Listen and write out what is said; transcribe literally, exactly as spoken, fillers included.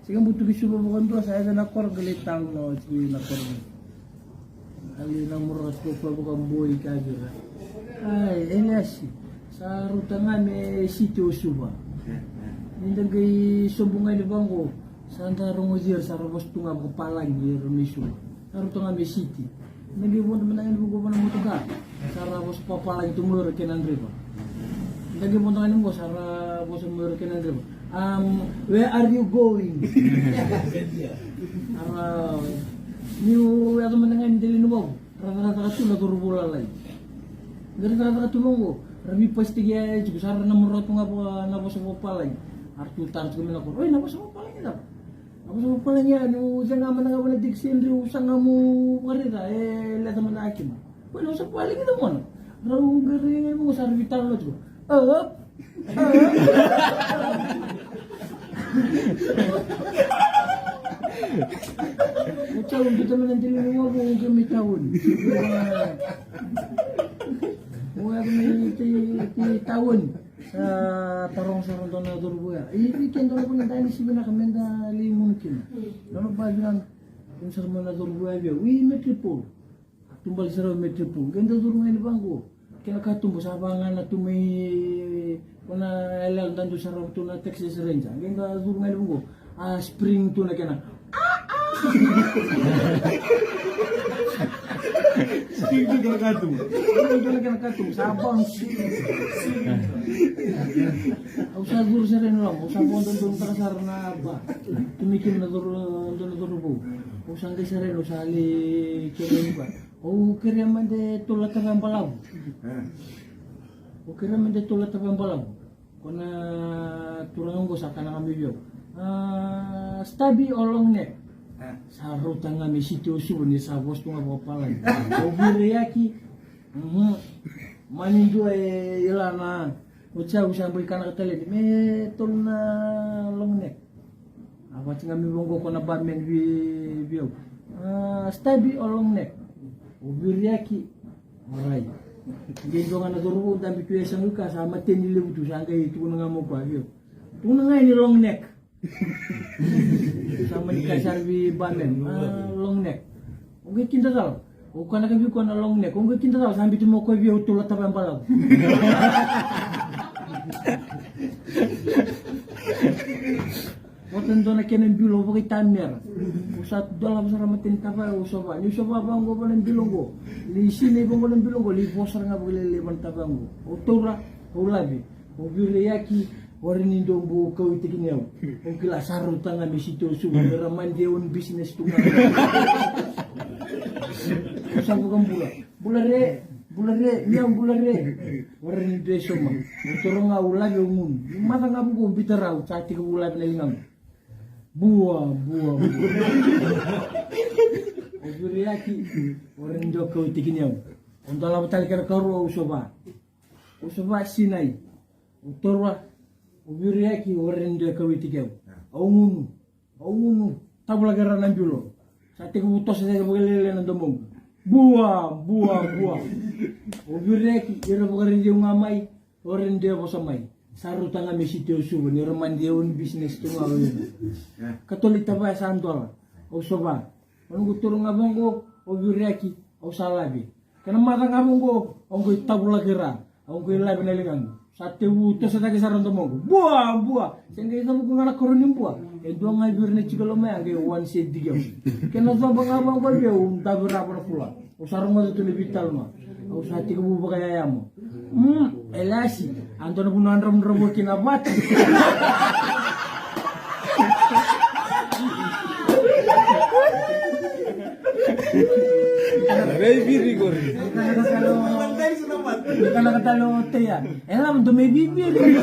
Siga butuki Suva vakadua sa yaco na koro qai lai talo na wati na koro. Qai lai namoraka tiko koya vakaboi ka vira. Ai, Eliasi, sa rauta ga me siti o Suva. Ni da qai sobu ga ni vaqo, sa da rogoci ira sa ra vosa tu ga vakapalagi ira mai Suva. Sa rauta ga me siti. Ni qai vodo mada ga ni vaqo vana motoka. Sa ra vosa papalagi tu mo ira kei na draiva. Ni qai vodo ga ni vaqo sa ra vosa mo ira kei na draiva. Um, where are you going? Ara, niu yaco mada ga ni dela ni wavu. Ra cakacaka tu na cauravou lalai. Ni ra cakacaka tu vaqo. Ra veipasitaki ya e tiko sa ra namoraka tu ga vaka na vosa papalagi. Ara tu tara tiko mai na koro. Oi, na vosa papalagi cava? Na vosa papalagi ya, niu cega mada ga vana dictionary, au saga meu vakaraica, e leca mada ga kina. Oi, na vosa papalagi cava gona? Rau qai rai ga vaqo sa ra veitalanoa tiko. Up. Up. Au tau biuta mai na dela ni wavu, au qai mai taoni. Au yaco mai ki, ki taoni. Sa taroga sara dua na cauravou ya. I vei keda dua na vanua dua ni sega ni vinaka meda lai gunu kina. Dua na ba vinaka. Kena sara mai na cauravou ya vei au. I Metropole. Tubali sara o Metropole. Qai da curu ga ni vaqo. Kena katuba sa vagana tu mai. Kona yalayala da dau sarava tu na Texas Ranger. Qai da curu ga ni vaqo. A spring tu na kena. Spring tu kena katuba. Spring tu na kena katuba. Sa bounce. Au sa curu sara ena loma. Au sa vo dodonu taka sara na ba. Tu mai kina na curu, dua na curu vou. Au sa qai sara ena, au sa lai kena ni ba. Au kerea mada e tolu na tavaya balavu. Au kerea mada e tolu na tavaya balavu. Ko na turaga oqo sa kaya ga mai vei au. A, stubby or long neck? Sa rauta ga me siti o Suva ni sa vosa tu ga vakapalagi. Au veireaki. Mhm. Mani dua e ila na. Oti au sa bau kanaka tale ni me tolu na long neck. A vati ga me vaqo ko na ba men vei, vei au. A, stubby or long neck? Au veireaki. Alright. Qai dua ga na cauravou dabe tu e yasaqu ka sa mateni levu tu, sa qai tukuna ga mai o koya vei au. Tukuna ga ni long neck. Sa mani kaya sara vei ba men. A, long neck. Au qai kidacala. Au kanaka vei koya na long neck. Au qai kidacala, sa biuta mai o koya vei au tolu na tavaya balavu. Vata dua na kena bilo, au vakaitamera. Au sa dolava sara mateni tavaya, au sova. Niu sova vaqo vana bilo oqo. Ni sinai vaqo na bilo oqo, ni vo sara ga vakalailai vana tavaya oqo. Au taura, au lave. Au veireaki, warai ni dua bau kauwaitaki ni au. Au kila sa rauta ga me siti o Suva, me ra mind their own business tu ga. Au sa vakabula. Bula re, bula re, ni au bula re. Warai ni dua e sauma. Au toro ga, au lave, au gunu. Ni maca ga vaqo, au biuta rawa, au sa tekivu lave na ligaqu. Bua, bua, bua. Au veireaki, warai ni dua kauwaitaki ni au. Au dolava tale kena karua, au sova. Au sova, sinai. Au taura, au veireaki, warai ni dua kauwaitaki au. Au gunu, au gunu, tavulaki rawa na bilo. Sa tekivu toso cake vakalailai na domoqu. Bua, bua, bua. Au veireaki, ira vakaraici au ga mai, warai ni dua e vosa mai. Sa rauta ga me siti o Suva, ni ra mind their own business tu ga o ira. Katolu ni tavaya sa dola. Au sova. Au noqu toro ga vaqo, au veireaki, au sa lave. Kena maca ga vaqo, au qai tavulaki ra, au qai lave na ligaqu. Sa tevu toso cake sara na domoqu. Bua, bua. Se qai cavuka ga na koro ni bua. E dua ga vei ira na tiko loma ya qai one set dikeva. Kena coba ga vaqo vei au, dave ra vana kula. Au sa rogoca tu na veitalanoa. Au sa tekivu vakayayamo. Mm, Eliasi, a dua na vanua dravudravua kina vatu. Vei viri qori. Kanaka tale o Teia. E lava dua me viviri.